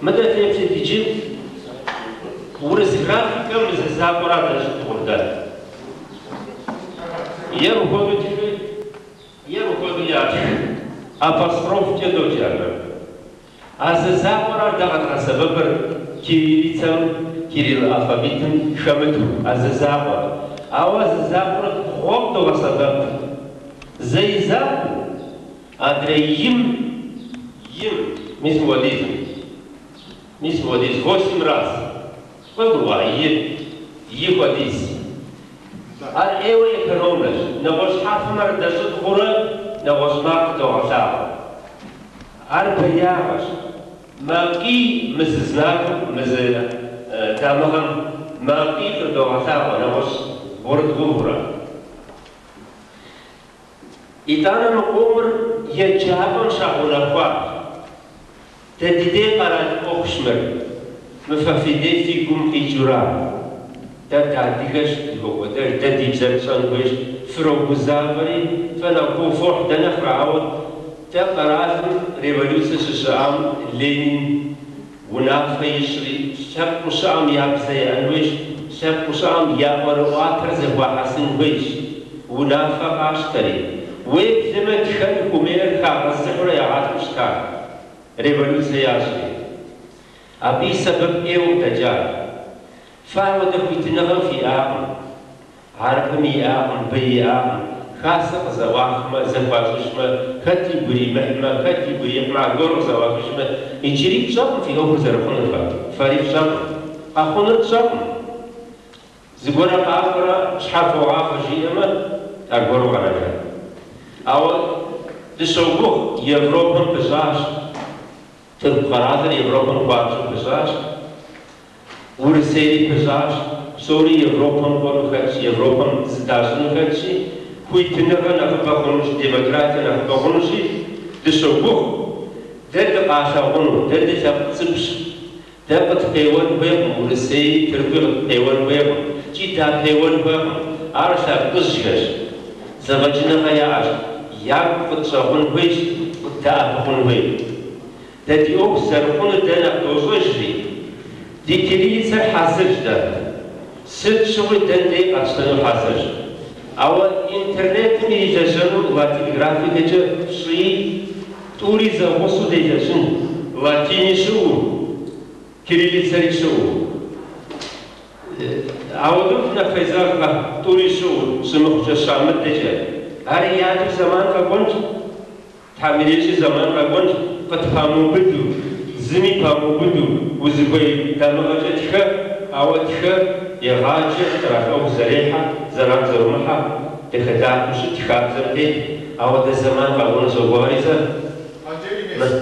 Мыдэ феплъыт иджы урыс графикэм мы зы закъуэра дэщӏыдгъур дэ. Е мыхуэдэу тхы, е мыхуэдэу ятх. Апострофкӏэ доджэ абы. А зы закъуэра дэ къэдгъэсэбэпыр кириллицэм, кирилл алфавитым хэмыту, а зы закъуэр. Ауэ а зы закъуэр бгъуэм догъэсэбэп. Зэи закъуэу, адрей им, им, мис мыуэдизым. Мис мыуэдиз, 8 раз. Къывгурыӏуа? И, и хуэдиз. Ар ӏейуэ экономнэщ. Нэгъуэщӏ хьэрфым ар дэщӏыдгъуурэ нэгъуэщӏ макъ къыдогъэлъагъуэ. Ар беягъэщ. Макъий мы зы знакым, мы зы дамыгъэм макъий къыдогъэлъагъуэ нэгъуэщӏ бгъурыдгъуурэ. Итӏанэ мы къомыр еджапӏэм щагъэунэхуащ. Дэ ди дей къэрал ӏуэхущ мыр. Мы фэ фи дей фи гум къикӏыура. Дэ дыадыгэщ, дыхокӏуэдэж, дэ ди бзэр тщӏэн хуейщ, фрогузавэри, фэ нэхъ гугъу фохь дэ нэхърэ, ауэ дэ къэралым революцэ щыщыӏам Ленин унафэ ищӏри, лъэпкъыу щыӏэм я бзэ яӏэн хуейщ, лъэпкъыу щыӏэм я ӏуэрыӏуатэр зэхуахьэсын хуейщ, унафэ къащтэри. Уеблэмэ тхэн хуэмейр хагъэзыхьурэ ягъатхыу щыта, революцэ ящӏри. Абы и сэбэп ӏейуэ къыдэкӏащ. Фэ ауэдэ хуитыныгъэ фиӏакъым. Хьэрыпым иӏакъым, бы иӏакъым. Хасэ къызэӏуахмэ, зэхуащӏыжмэ, хэт игу иримыхьмэ, хэт игу ирихьмэ, аргуэру къызэӏуахыжмэ, иджыри тщӏэкъым фи ӏуэхур зэрыхъунур фэ. Фэри фщӏэкъым. Къэхъунур тщӏэкъым. Зыгуэрэ къакӏуэрэ щхьэ фогъафӏэ жиӏэмэ, аргуэру къэнэжа. Ауэ дыщогугъ, Европэм пыщӏащ. Тырку къэралыр Европэм хуабжьу пыщӏащ. Урысейри пыщӏащ, псори Европэм кӏуэну хэтщ, Европэм зыдащӏыну хэтщи, хуитыныгъэ нэхъыбэ хъунущ, демократие нэхъыбэ хъунущи, дыщогугъ. Дэ дыкъалъагъуну, дэ дылъэпкъ цӏыкӏущ. Дэ къытпеуэн хуейкъым, Урысейи Тыркуи къытпеуэн хуейкъым, икӏи дапеуэн хуейкъым. Ар лъэпкъыжьхэщ, зэфӏэкӏыныгъэ яӏэщ, ягу къытщӏэгъун хуейщ, къыддэӏэпыкъун хуейщ. Дэ ди ӏуэху зэрыхъунур дэ нэхъ дощӏэжри, ди кириллицэр хьэзырщ дэ. Сыт щыгъуи дэн дей къэтщтэну хьэзырщ. Ауэ интернетым ирилэжьэну латин графикэкӏэ фщӏыи, тӏури зэгъусэу делэжьын, латини щыӏэу, кириллицэри щыӏэу. Ауэдэу нэхъ къезэгъкъэ, тӏури щыӏэу, щымыхъукӏэ щамыдэкӏэ. Ари ядэу зэман къэкӏуэнщ. Тхьэм ирещӏи зэман къэкӏуэнщ, къытпамыубыду, зыми памыубыду, узыхуей дамыгъэкӏэ тхэ, ауэ тхэ, егъаджэ, къэрал ӏуэху зэрехьэ, зэран зэрумыхьэ, дахэ-дахэу щыт, хабзэм тет, ауэдэ зэман къэкӏуэну согугъэри сэ. Хъанджэрий, мес.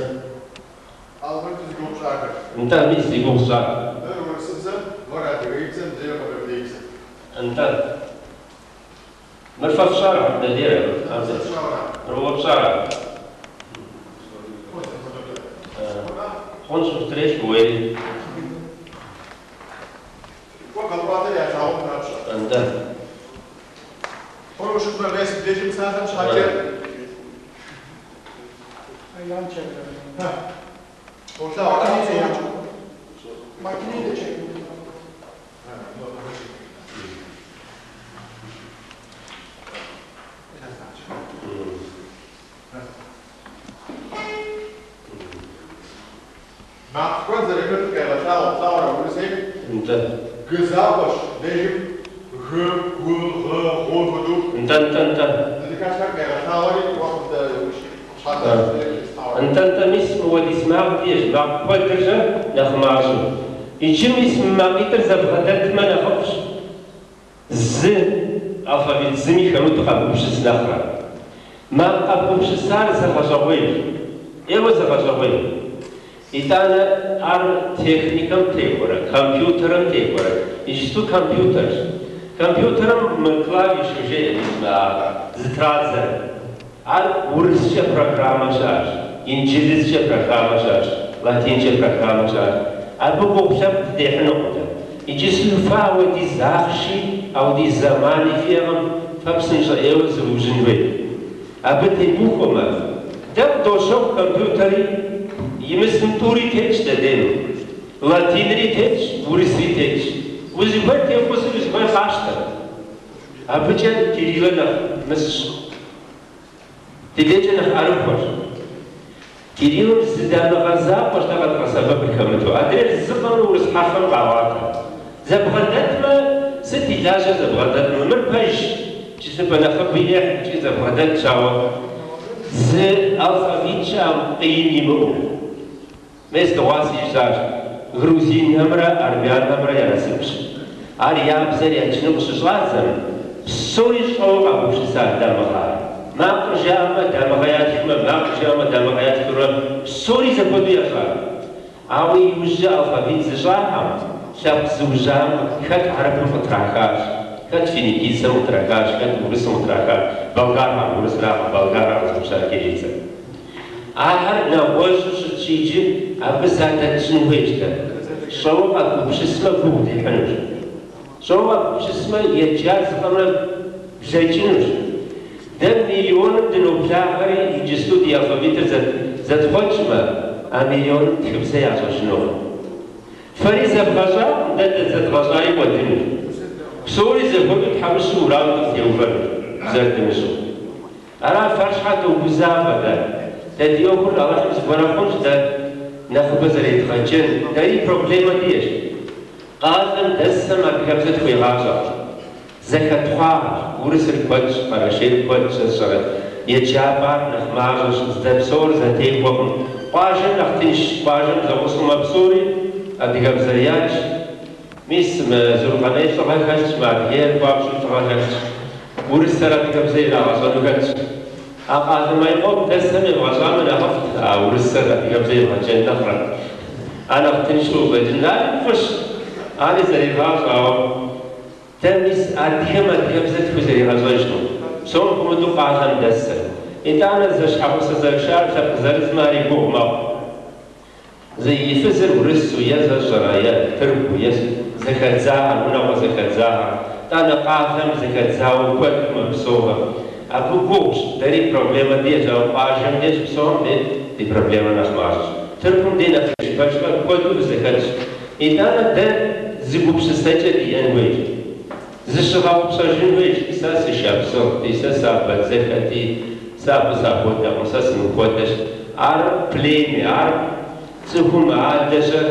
Алфавиту зи гугъу пщӏахэр. Нтӏэ, мис зи гугъу сщӏар. Мыр урысыбзэм, мыр адыгэибзэм, мыдрейр къэбэрдеибзэм. Нтӏэ. Мыр фэ фщӏара, Далерэ? Сэ сщӏауэра? Мыр уэ пщӏара? Хъунщ, утрелъ уэри. Кӏуэ къэпӏуатэр ялъагъун папщӏэ. Нтӏэ. Хъуну щытмэ, мес мыбдежым псалъэм щхьэкӏэ. Yan çevirelim. Долъагъу. Makineyi de çekelim. Макъ куэд зэрыхэтыр къегъэлъагъуэ, плъагъурэ Урысейм? Нтӏэ. Г закъуэщ, дежым г, гу, гъ, гъу хуэдэу. Нтӏэ, нтӏэ, нтӏэ. Зэдыхэлъхэр къегъэлъагъуэри, уэ къыбдэ Нтӏэ, нтӏэ, мис мыуэдиз макъ диӏэщ, макъ куэдыр-щэ нэхъ мащӏэу. Иджы мис мы макъитӏыр зэбгъэдэтмэ нэхъыфӏщ. Зы алфавит зыми хэмыту къэбгупсыс нэхърэ. Макъ къэбгупсысар зэгъэщӏэгъуейщ, ӏейуэ зэгъэщӏэгъуей. Итӏанэ ар техникэм техуэрэ, компьютерым техуэрэ. Иджысту компьютерщ. Компьютерым мы клавишэ жеӏэ, мис мы а зытрадзэр. Ар урыскӏэ программэ щыӏэщ, инджылызкӏэ программэ щыӏэщ, латинкӏэ программэ щыӏэщ. Абы гугъу лъэпкъ дыдехьынукъым дэ. Иджысту фэ ауэдиз ахъши, ауэдиз зэмани фиӏэкъым, фэ псынщӏэ ӏейуэ зывужьын хуей. Абы тебухуэмэ, дэ къыдощэху компьютери. Имысым тӏури тетщ дэдейм. Латинри тетщ, урысри тетщ. Узыхуейр текъузи, узыхуейр къащтэ. Абыкӏэ кириллыр нэхъ мысщ. Ди дежкӏэ нэхъ ӏэрыхуэщ. Кириллым зы дамыгъэ закъуэщ дэ къэдгъэсэбэпыр хэмыту. Адрейр зыкъомыр урыс хьэрфым къагъуатэ. Зэбгъэдэтмэ, сыт и лажьэр зэбгъэдэтмэ? Мыр пэжщ, тхылъымпӏэ нэхъыби ехь икӏи зэбгъэдэтщ, ауэ зы алфавит щыӏэм къиин имыӏэу. Мес дыгъуаси жысӏащ, грузинхэмрэ армянхэмрэ я насыпщ. Ар я бзэр яджыну къыщыщӏадзэм, псори щӏэуэ къагупсыса дамыгъэ. Макъыр жаӏэмэ, дамыгъэ ятхмэ, макъыр жаӏэмэ, дамыгъэ ятхыурэ, псори зэхуэдэу ящӏар. Ауэ иужькӏэ алфавит зыщӏахэм, лъэпкъ зыужьам хэт хьэрыпым къытрахащ, хэт финикийцэм къытрахащ, хэт урысым къытрахащ, болгархэм, урысракъым, болгархэр къызыгупсысар кириллицэр. Ахэр нэгъуэщӏу щытщ иджы, абы задэтщӏын хуейщ дэ. Щӏэуэ къэдгупсысмэ, гугъу дехьынущ. Щӏэуэ къэдгупсысмэ, еджар зыкъомрэ блэкӏынущ. Дэ миллионым дыноблагъэри, иджысту ди алфавитыр зэтхъуэкӏмэ, а миллионым тхыбзэ ящӏэжынукъым. Фэри зэвгъэщӏакъым, дэ зэдгъэщӏари кӏуэдынущ. Псори зэхуэдэу тхьэмыщкӏэу уэрамым дыкъытеувэнущ, бзэр дымыщӏэу. Ара фэр щхьэ догузавэ дэ. Дэ ди ӏуэхур Алыхьым зыгуэрэ хъунщ, дэ нэхъыбэ зэредгъэджэн. Дэри проблемэ диӏэщ. Къалэм дэсхэм адыгэбзэ тхуегъащӏэкъым. Зэхэтхъуагъэщ, урысыр куэдщ, къэрэшейр куэдщ, сэ сщӏэрэ. Еджапӏэр нэхъ мащӏэщ, здэпсэур зэтехуэкъым. Къуажэм нэхъ тыншщ, къуажэм зэгъусэу мэпсэури, адыгэбзэр ядж. Мис мы Зулкъэней лӏыгъэ хэлъщ, мы Адыгейр хуабжьу лӏыгъэ хэлъщ. Урысхэр адыгэбзэ ирагъэщӏэну хэтщ. А къалэ Майкъоп дэсхэм евгъэщӏамэ нэхъыфӏт, а урысхэр адыгэбзэ евгъэджэн нэхърэ. А нэхъ тыншу къыщӏэкӏын. Ари фӏыщ, ари зэрегъащӏэ, ауэ дэ мис адыгэм адыгэбзэ тхузэригъэщӏэжкъым. Псом хуэмыдэу къалэм дэсыр. Итӏанэ зэщхьэгъусэ зэрышар лъэпкъ зырызмэ ари гугъу мэхъу. Зы и фызыр урысу е зэщӏэрэ, е тырку, е зэхэдзахэр, унагъуэ зэхэдзахэр, тӏанэ къалэм зэхэдзауэ куэду мэпсэухэр. Абы гугъущ, дэри проблемэ диӏэщ, ауэ къуажэм деж псэум де ди проблемэ нэхъ мащӏэщ. Тыркум де нэхъ пэжмэ, куэду дызэхэтщ. Итӏанэ дэ зы гупсысэкӏэ диӏэн хуейщ. Зыщыгъэгъупщэжын хуейщ, сэ сышапсыгъти, сэ сыабэдзэхэти, сэ абы сахуэдэкъым, сэ сымыхуэдэщ. Ар племя, ар цӏыхум адэкӏэ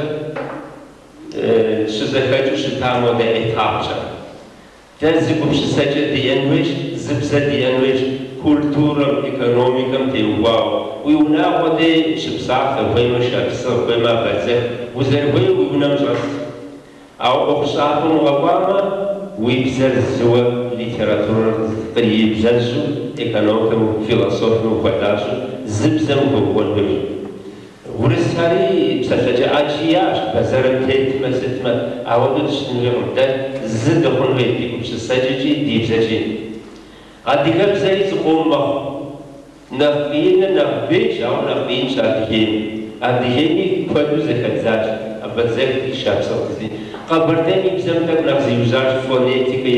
щызэхэкӏыу щыта модэ этапкӏэ. Дэ зы гупсысэкӏэ диӏэн хуейщ, зы бзэ диӏэн хуейщ, культурэм, экономикэм теухуауэ. Уи унагъуэ дей щыпсалъэ, хуеймэ шапсыгъ, хуеймэ абэдзэх, узэрыхуейуэ уи унэм щӏэс. Ауэ ӏуэхущӏапӏэм укъэкӏуамэ, уи бзэр зыуэ литературэр къриблэжьу, экономикэм, философием ухуэлажьэу, зы бзэм ухуэкӏуэн хуейщ. Урысхэри псэлъэкӏэ ӏэджи яӏэщ, бэзэрым тетмэ, сытмэ, ауэдэу дыщытын хуейкъым. Дэ зы дыхъун хуей ди гупсысэкӏэкӏи, ди бзэкӏи. Адыгэбзэри зыкъом мэхъу. Нэхъ къииныр нэхъ бейщ, ауэ нэхъ къиинщ Адыгейм. Адыгейми куэду зэхэдзащ, абэдзэхти, шапсыгъти. Къэбэрдейм и бзэм тӏэкӏу нэхъ зиужьащ фонетикэ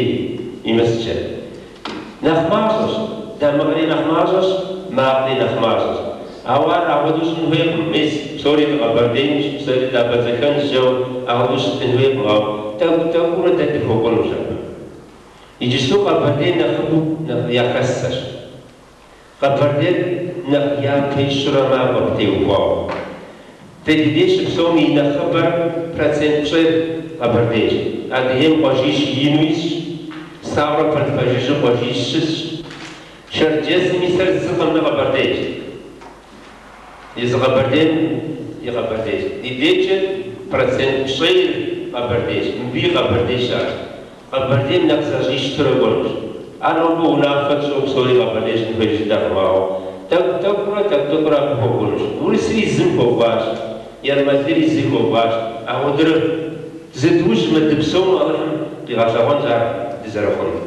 имыскӏэ. Нэхъ мащӏэщ, дамыгъэри нэхъ мащӏэщ, макъри нэхъ мащӏэщ. Ауэ ар апхуэдэу щӏын хуейкъым. Мис, псори дыкъэбэрдейнщ, псори дыабэдзэхэнщ жэуэ апхуэдэу щытын хуейкъым, ауэ тӏэкӏу-тӏэкӏуурэ дэ дыхуэкӏуэнущ абы. Иджысту Къэбэрдейр нэхъыбэу нэхъ яхэссэщ. Къэбэрдейр нэхъ япэ ищурэ макӏуэ абы теухуауэ. Дэ ди деж щыпсэум и нэхъыбэр 1% къэбэрдейщ. Адыгейм къуажищ ину исщ, Ставрополь пэжыжьэу къуажищ щысщ. Шэрджэсым исыр зыкъымрэ къэбэрдейщ. Езы Къэбэрдейм и къэбэрдейщ. Ди дежкӏэ 1% къэбэрдейщ. Мыбыи къэбэрдей щыӏэщ. Къэбэрдейм нэхъ зэщӏищтурэ кӏуэнущ. Ар нобэ унафэ тщӏыу псори къэбэрдей щӏын хуейщ жытӏэкъым, ауэ тӏэкӏу-тӏэкӏуурэ, тӏэкӏу-тӏэкӏуурэ абы хуэкӏуэнущ. Урысри зым хуэкӏуащ, ермэлыри зы хуэкӏуащ. Ауэдурэ зыдужьмэ, дыпсэумэ, Алыхьым къигъэлъэгъуэнщ ар дызэрыхъунур.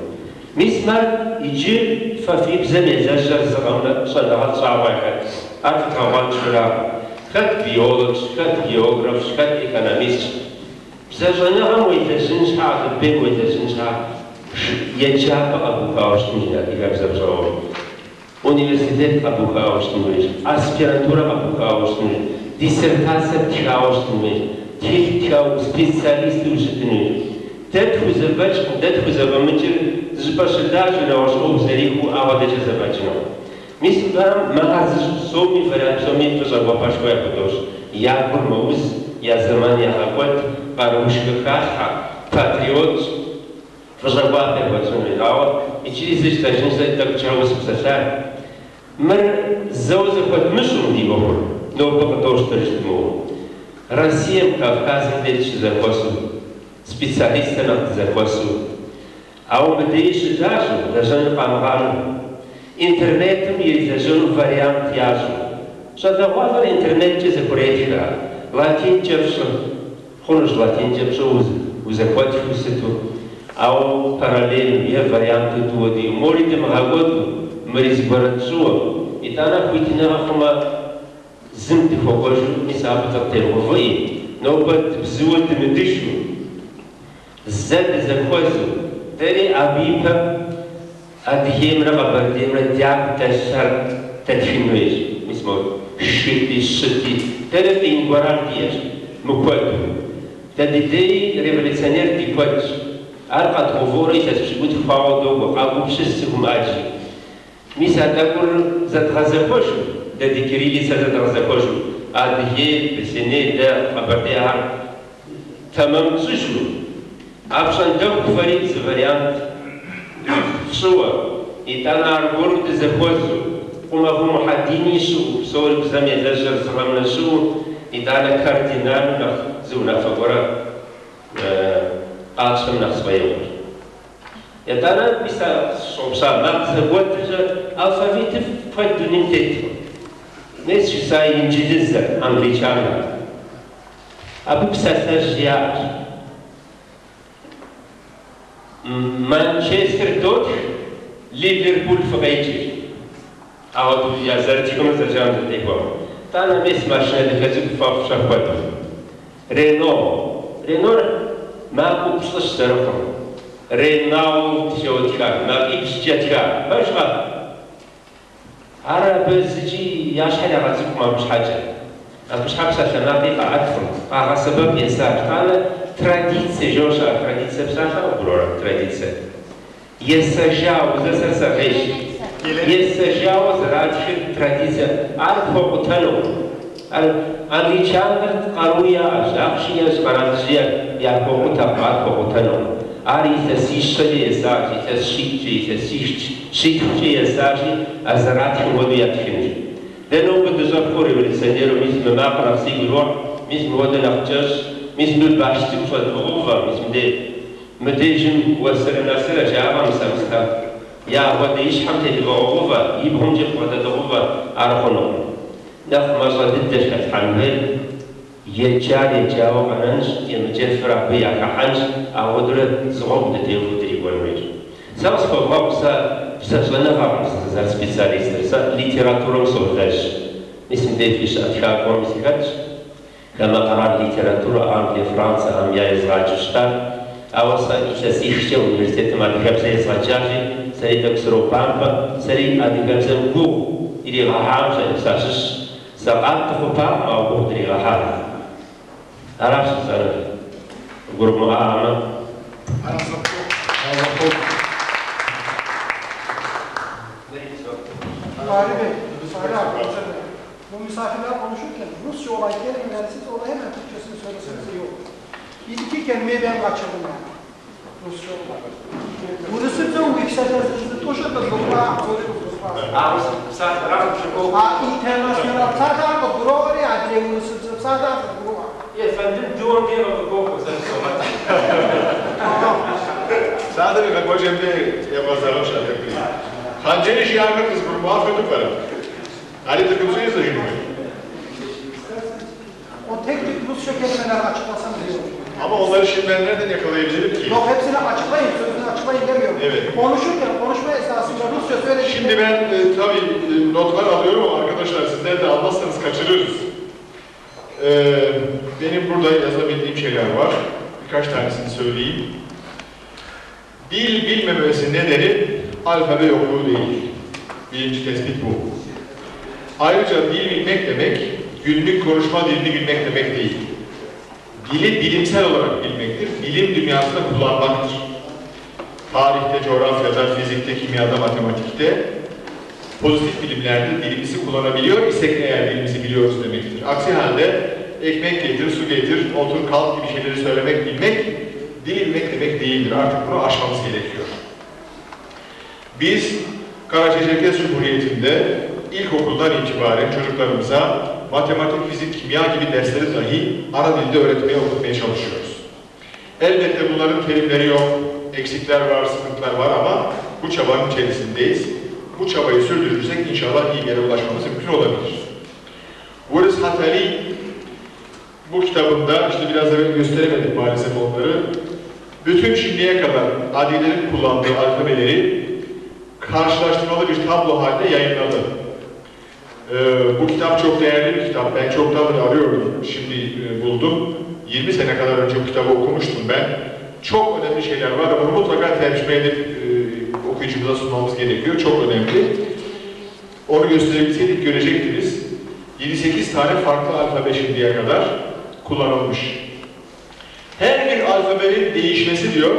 Мис мар иджы фэ фи бзэм елэжьэр зыкъомрэ щӏэныгъэлӏ щӏагъуэ яхэт. Ар фыдгъэкъуаншэракъым. Хэт биологщ, хэт географщ, хэт экономистщ. Бзэ щӏэныгъэм уелэжьын щхьа, алыфбейм уелэжьын щхьа, еджапӏэ къэбухауэ щытын хуейщ адыгэбзэ пщӏэуэ. Университет къэбухауэ щытын хуейщ, аспирантурэ къэбухауэ щытын хуейщ. Диссертацэ птхауэ щытын хуейщ, тхылъ птхауэ специалисту ущытын хуейщ. Дэ тхузэфӏэкӏкъым, дэ тхузэфӏэмыкӏыр зыщӏыпӏэ щылажьэу, нэгъуэщӏ ӏуэху зэрихуэу ауэдэкӏэ зэфӏэкӏынукъым. Мис мыбыхэм мыхэр зыщӏ псоми, вариант псоми фӏыщӏэ гуапэшхуэ яхудощӏ. Я гур мэуз, я зэман ягъэкӏуэд, къаруушхуэ халъхьэ, патриотщ. Фӏыщӏэ гуапэ яхуэтщӏын хуейщ. Ауэ иджыри зы жысӏэжынщ, сэ тӏэкӏу кӏыхьу сыпсэлъа. Мыр зэуэ зэхуэдмыщӏу ди ӏуэхур, нобэ къыдощтэ жыдмыӏэу. Россием, Кавказым деж дыщызэхуэсу, специалистхэр нэхъ дызэхуэсу, ауэ мыдеи щылажьэу, лэжьэныр къамыгъанэу, интернетым ирилэжьэну вариант ящӏу. Щӏалэгъуалэр интернеткӏэ зэхуретхэ, латинкӏэ фщӏы. Хъунущ латинкӏэ пщӏыуэ узэхуэтхыу сыту, ауэ параллелу е варианту тӏууэ диӏэу, мори дымыгъэкӏуэду, мыри зыгуэрэ тщӏыуэ, итӏанэ хуитыныгъэ хъумэ, зым дыхуэкӏуэжу, мис абы дыкъытевгъэувыӏи, нобэ дыбзыуэ дымыдыжу, зэ дызэхуэзу, дэри абы ипэ Адыгеймрэ Къэбэрдеймрэ дяку дэлъхэр дэтхын хуейщ. Мис мо шыти, щыти, дэри къин гуэрхэр диӏэщ, мыкуэду. Дэ ди дей революционер ди куэдщ. Ар къэдгъэувыӏэурэ илъэс пщыкӏутху хъуауэ докӏуэ, къагупсыс цӏыхум ӏэджи. Мис а тӏэкӏур зэдгъэзэхуэжу, дэ ди кириллицэр зэдгъэзэхуэжу, Адыгей, Беслъэней, дэ Къэбэрдейхэр тэмэм тщӏыжу, апщӏондэху фэри зы вариант фщӏыуэ, итӏанэ аргуэру дызэхуэзу, Къумахуэ Мухьэдини щыӏэу, псори бзэм елэжьыр зыгъэмынэ щыӏэу, итӏанэ кардиналу нэхъ зы унафэ гуэрэ къатщтэм нэхъ сфӏэигъуэщ. Итӏанэ мис а сщӏопща макъ зэгуэтыркӏэ алфавитыфӏ куэд дунейм теткъым. Мес жысӏа инджылызыр, англичанхэр. Абы псалъэжь яӏэщ. Манчестер дотх, Ливерпуль фыкъеджэ. Ауэ я зэрытхымрэ зэрыжаӏэм зэтехуэкъым. Итӏанэ мес машинэ дахэ цӏыкӏу фӏэфӏщэ хуэдэу. Рено. Ренор макъыу плӏыщ зэрыхъур. Ренаулт жэуэ тха, макъипщӏкӏэ тха. Пэжкъэ? Ар абы зыкӏи я щхьэр ягъэцӏыкӏукъым абы щхьэкӏэ. Абы щхьэ псалъэмакъи къаӏэткъым, къагъэсэбэп есащ. Итӏанэ традицие жэуэ щыӏэ, традицие псалъэ къыбгурыӏуэрэ? Традицие. Есэжа, узэсэр сэгъейщ. Есэжауэ зэратхыр традицие, ар пхуэкъутэнукъым. Ар англичанхэр къару яӏэщ, ахъши яӏэщ, къэралыжьи яхуэкъутэкъым, ар пхуэкъутэнукъым. Ар илъэсищэкӏэ есащ, илъэс щитӏкӏэ, илъэсищ, щитхукӏэ есащи, а зэратхым хуэдэу ятхынущ. Дэ нобэ дыщӏэпхъуэу революционеру, мис мы макъыр нэхъ сигу ирохь, мис мыуэдэ нэхъ кӏэщӏ, мис мы баш цӏыкӏу щӏэдвгъэувэ, мис мыдей. Мыдежым уэсырэ нэсырэ жаӏэкъэ мис а. Е ауэдэ и щхьэм тедвгъэувэ, и бгъумкӏэ бгъэдэдгъэувэ, ар хъунукъым. Нэхъ мащӏэ дыдэщ хэлъхьэн хуейр. Еджар еджауэ къэнэнщ, емыджэфыр абы яхыхьэнщ, ауэдурэ зы гъуэгу дытехуэу дрикӏуэн хуейщ. Сэ къысхуэвгъэгъу, сэ бзэщӏэныгъэкъым сызэрыспециалистыр, сэ литературэм солэжь. Мис мыдей фи щыӏэ тхакӏуэхэми сыхэтщ. Хамэ къэрал литературэ, Англие, Францэхэм я езгъаджэу щытар. Ауэ сэ илъэсихкӏэ университетым адыгэбзэ езгъэджащи, сэри тӏэкӏу сыробампӏэ, сэри адыгэбзэм гугъу иригъэхьам сащыщщ. Сэкъат дыхъупакъым, ауэ гугъу дригъэхьащ. Аращ жысӏэнур. Гурымыӏуаӏэмэ. Fahri Bey, Fahri abi, özür dilerim. Bu misafirler konuşurken Rusça olan kelimeleri siz orada hemen Türkçesini söyleseniz iyi olur. Bir iki kelimeyi ben kaçırdım yani. Rusça olan. Урысыбзэу уи псалъэжь зытӏущыр къызгурыӏуакъым, псори къызгурыӏуащ. А интернационал псалъэхэр къыбгуроӏуэри, адрей урысыбзэ псалъэхэр къыбгурыӏуакъым. Ефэндым дыуэм де къыгуохуэ сэ согъэт. Псалъэм и къэкӏуэкӏэм де ебгъэзэгъынщ а тӏэкӏури. Хъанджэрий жиӏахэр къызгурымыӏуа хуэдэу пӏэрэ? Ари тыркубзэкӏэ жысӏэжын хуей? O tek tek Rusça kelimeleri açıklasanız iyi olur. Ama onları şimdi ben nereden yakalayabilirim ki? Yok hepsini açıklayın, sözünü açıklayın demiyorum. Evet. Konuşurken, konuşma esnasında Rusça söylediğinde... Şimdi ben tabii notlar alıyorum ama arkadaşlar sizler de almazsanız kaçırırız. Benim burada yazabildiğim şeyler var. Birkaç tanesini söyleyeyim. Dil bilmemesi nedeni alfabe yokluğu değil. Birinci tespit bu. Ayrıca dil bilmek demek günlük konuşma dilini bilmek demek değil. Dili bilimsel olarak bilmektir, bilim dünyasında kullanmaktır. Tarihte, coğrafyada, fizikte, kimyada, matematikte, pozitif bilimlerde dilimizi kullanabiliyor isek eğer dilimizi biliyoruz demektir. Aksi halde ekmek getir, su getir, otur, kalk gibi şeyleri söylemek, bilmek, dil bilmek demek değildir. Artık bunu aşmamız gerekiyor. Biz Karaçay-Çerkes Cumhuriyeti'nde ilkokuldan itibaren çocuklarımıza matematik, fizik, kimya gibi dersleri dahi ana dilde öğretmeye, okutmaya çalışıyoruz. Elbette bunların terimleri yok, eksikler var, sıkıntılar var ama bu çabanın içerisindeyiz. Bu çabayı sürdürürsek inşallah iyi bir yere ulaşmamız mümkün olabilir. Boris Hatali bu kitabında, işte biraz evvel gösteremedik maalesef onları, bütün şimdiye kadar Adilerin kullandığı alfabeleri karşılaştırmalı bir tablo halinde yayınladı. Bu kitap çok değerli bir kitap. Ben çoktandır arıyordum. Şimdi buldum. 20 sene kadar önce bu kitabı okumuştum ben. Çok önemli şeyler var. Bunu mutlaka tercüme edip okuyucumuza sunmamız gerekiyor. Çok önemli. Onu gösterebilseydik görecektiniz. 7-8 tane farklı alfabe şimdiye kadar kullanılmış. Her bir alfabenin değişmesi diyor,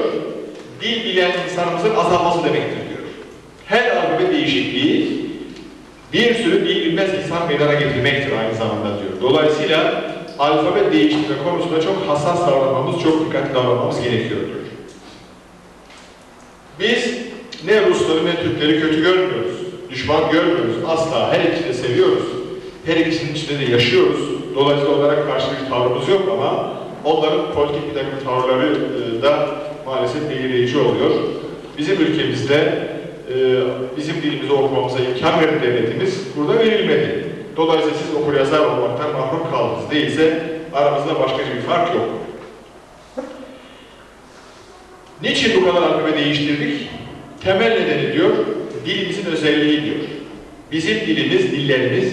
dil bilen insanımızın azalması demektir diyor. Her alfabe değişikliği bir sürü dil bilmez insan meydana getirmektir aynı zamanda diyor. Dolayısıyla alfabe değiştirme konusunda çok hassas davranmamız, çok dikkatli davranmamız gerekiyor diyor. Biz ne Rusları ne Türkleri kötü görmüyoruz, düşman görmüyoruz asla. Her ikisini de seviyoruz, her ikisinin içinde de yaşıyoruz. Dolayısıyla onlara karşı bir tavrımız yok ama onların politik bir takım tavırları da maalesef belirleyici oluyor. Bizim ülkemizde bizim dilimizi okumamıza imkan veren devletimiz burada verilmedi. Dolayısıyla siz okur yazar olmaktan mahrum kaldınız. Değilse aramızda başka bir fark yok. Niçin bu kadar alfabe değiştirdik? Temel nedeni diyor, dilimizin özelliği diyor. Bizim dilimiz, dillerimiz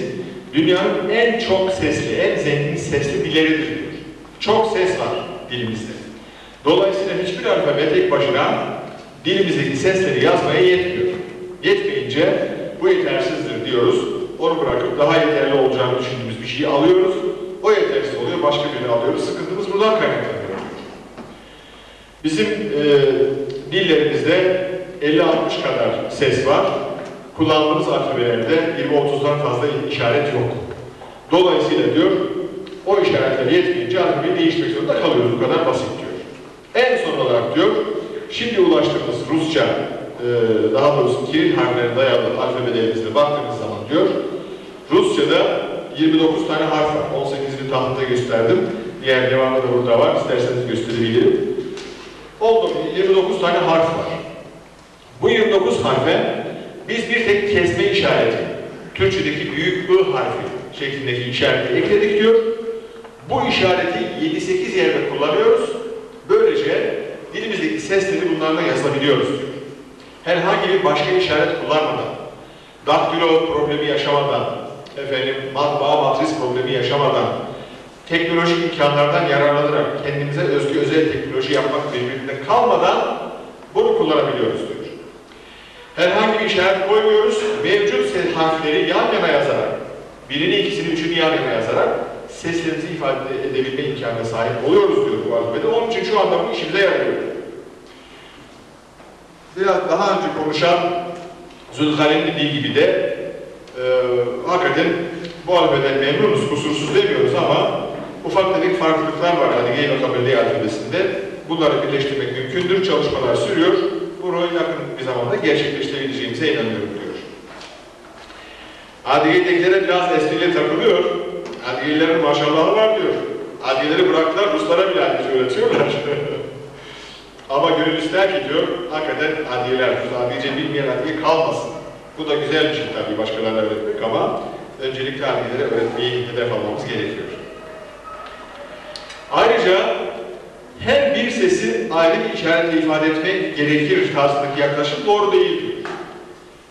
dünyanın en çok sesli, en zengin sesli dilleridir diyor. Çok ses var dilimizde. Dolayısıyla hiçbir alfabe tek başına dilimizdeki sesleri yazmaya yetmiyor. Yetmeyince bu yetersizdir diyoruz. Onu bırakıp daha yeterli olacağını düşündüğümüz bir şeyi alıyoruz. O yetersiz oluyor, başka birini alıyoruz. Sıkıntımız buradan kaynaklanıyor. Bizim dillerimizde 50-60 kadar ses var. Kullandığımız alfabelerde 20-30'dan fazla işaret yok. Dolayısıyla diyor, o işaretler yetmeyince alfabeyi değiştirmek zorunda kalıyoruz. Bu kadar basit diyor. En son olarak diyor, şimdi ulaştığımız Rusça, daha doğrusu Kiril harflerine dayalı alfabelerimizle baktığımız zaman diyor, Rusça'da 29 tane harf var. 18'ini tahtada gösterdim. Diğer devamı da burada var. İsterseniz gösterebilirim. Oldu, 29 tane harf var. Bu 29 harfe biz bir tek kesme işareti, Türkçedeki büyük I harfi şeklindeki işareti ekledik diyor. Bu işareti 7-8 yerde kullanıyoruz. Böylece dilimizdeki sesleri bunlarla yazabiliyoruz diyor. Herhangi bir başka işaret kullanmadan, daktilo problemi yaşamadan, efendim, matbaa matris problemi yaşamadan, teknolojik imkanlardan yararlanarak kendimize özgü özel teknoloji yapmak mecburiyetinde kalmadan bunu kullanabiliyoruz diyor. Herhangi bir işaret koymuyoruz, mevcut harfleri yan yana yazarak, birini, ikisini, üçünü yan yana yazarak seslerimizi ifade edebilme imkanına sahip oluyoruz diyor bu alfabede. Onun için şu anda bu işimize yarıyor. Biraz daha önce konuşan Zülkarneyn dediği gibi de hakikaten bu alfabeden memnunuz, kusursuz demiyoruz ama ufak tefek farklılıklar var Adigey ve Kabardey alfabesinde. Bunları birleştirmek mümkündür, çalışmalar sürüyor. Bunu yakın bir zamanda gerçekleştirebileceğimize inanıyorum diyor. Adigey'dekilere biraz espriyle takılıyor. Adigeylerin maşallahı var diyor. Adigeyleri bıraktılar, Ruslara bile Adigeyce öğretiyorlar. Ama gönül ister ki diyor, hakikaten Adigeyler, Adigeyce bilmeyen Adigey kalmasın. Bu da güzel bir şey tabii başkalarına öğretmek ama öncelikle Adigeylere öğretmeyi hedef almamız gerekiyor. Ayrıca her bir sesi ayrı bir işaretle ifade etmek gerekir tarzındaki yaklaşım doğru değil diyor.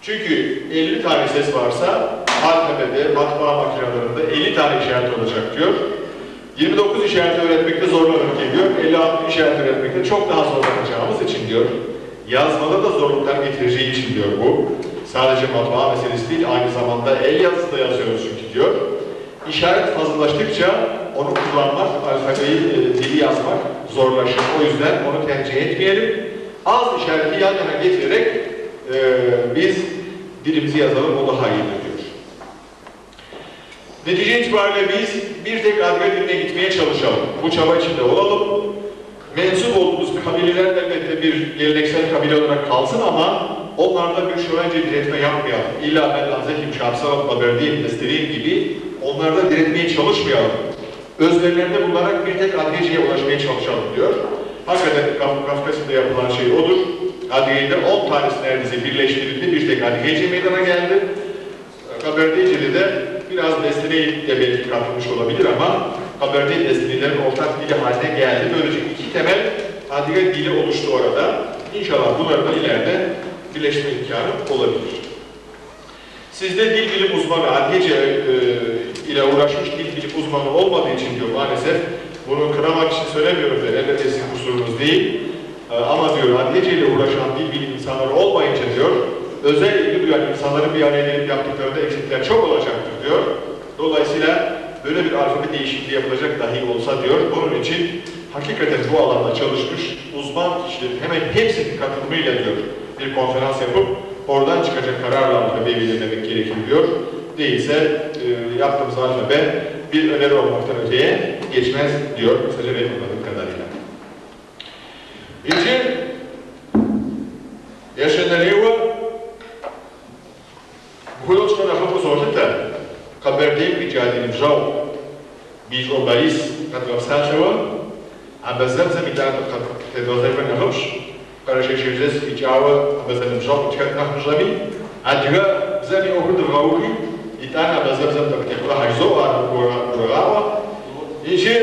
Çünkü 50 tane ses varsa alfabede, matbaa makinelerinde 50 tane işaret olacak diyor. 29 işareti öğretmekte zorlanırken diyor, 56 işaret öğretmekte çok daha zorlanacağımız için diyor. Yazmada da zorluklar getireceği için diyor bu. Sadece matbaa meselesi değil, aynı zamanda el yazısı da yazıyoruz çünkü diyor. İşaret fazlalaştıkça onu kullanmak, alfabeyi, dili yazmak zorlaşır. O yüzden onu tercih etmeyelim. Az işareti yan yana getirerek biz dilimizi yazalım, o daha iyidir diyor. Netice itibariyle biz bir tek Adige diline gitmeye çalışalım. Bu çaba içinde olalım. Mensup olduğumuz kabileler elbette bir geleneksel kabile olarak kalsın ama onlarda bir şövence diretme yapmayalım. İlla ben Azek'im, Şapsarov, Kaberdiyim, Desteliyim gibi onlarda diretmeye çalışmayalım. Özverilerinde bulunarak bir tek Adigece'ye ulaşmaya çalışalım diyor. Hakikaten Kafkasya'da yapılan şey odur. Adige'de 10 tanesi neredeyse birleştirildi, bir tek Adigece meydana geldi. Kaberdeyce'de de biraz Destine'yi de belki katılmış olabilir ama Kaberdey Destine'lerin ortak dili haline geldi. Böylece iki temel Adige dili oluştu orada. İnşallah bunları da ileride birleştirme imkanı olabilir. Sizde dil bilim uzmanı, Adigece ile uğraşmış dil bilim uzmanı olmadığı için diyor maalesef, bunu kınamak için söylemiyorum der, elbette sizin kusurunuz değil. Ama diyor Adigece ile uğraşan dil bilim insanları olmayınca diyor, özel ilgi duyan insanların bir araya gelip yaptıklarında eksikler çok olacaktır diyor. Dolayısıyla böyle bir alfabe değişikliği yapılacak dahi olsa diyor, bunun için hakikaten bu alanda çalışmış uzman kişilerin hemen hepsinin katılımıyla diyor bir konferans yapıp oradan çıkacak kararla alfabeyi belirlemek gerekir diyor. Değilse yaptığımız alfabe bir öneri olmaktan öteye geçmez diyor. Kısaca benim anladığım kadarıyla. İki, yaşananıyor Мыпхуэдэу нэхъыфӏу солъытэ, Къэбэрдейм къикӏа ди ныбжьэгъу Бищӏо Борис къэдгъэпсалъэуэ, абазэбзэм итӏанэ къытедгъэзэжмэ нэхъыфӏщ, Къэрэшей-Шэрджэс къикӏауэ абазэ ныбжьэгъу къытхэт нэхъ мыщӏэми, адыгэбзэм и ӏуэхур дывгъэухи, итӏанэ абазэбзэм дыкъытевгъэхьэ жызоӏэ, ар гурыгъаӏуэ. Иджы